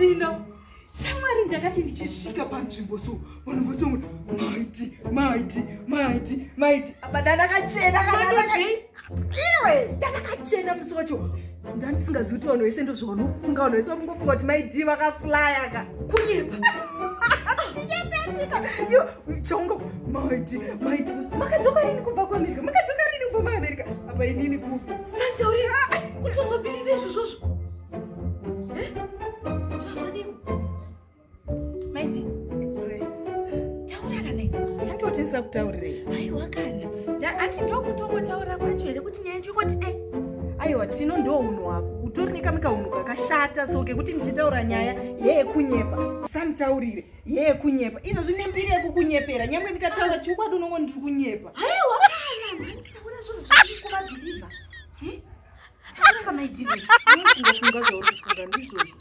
Tina, shamwari, ndakati ndichisvika panzvimbo so, vanhu vose vangu, "Maiti, Maiti, Maiti, Maiti." Apa ndandakachena kana iwe, ndandakachena musi wacho. Ndandisingazivi kuti vanhu vese ndozvavanofunga. Vanhu vese vakungofunga kuti Maiti vakaflya ka. Kunyepa. Chaunga, "Maiti, Maiti, makadzoka rini kubva kuAmerica? Makadzoka rini kubva muAmerica?" Apa inini kupi? Santauri kutozobelieve izvozvozvo? Zvazvadiko, Maiti? Taura kana. Andotesa kutaurirei? Aiwa kana, ati ndokutongotaura kwacho here kuti nyaya chingoti dai? Aiwa Tino, ndo unhu hwako. Utori nekamwe kaunhu kakashata so kekuti ndichitaura nyaya yeyekunyepa, usanditaurire yeyekunyepa. Izvozvi nembiri yekukunyepera, nyangwe ndikataura chokwadi unongo ndiri kunyepa. Aiwa kana, taura zvinhu zviri kuvabelieva. Taura kamaidini. Unofunga zvauri kufunga ndizvozvo.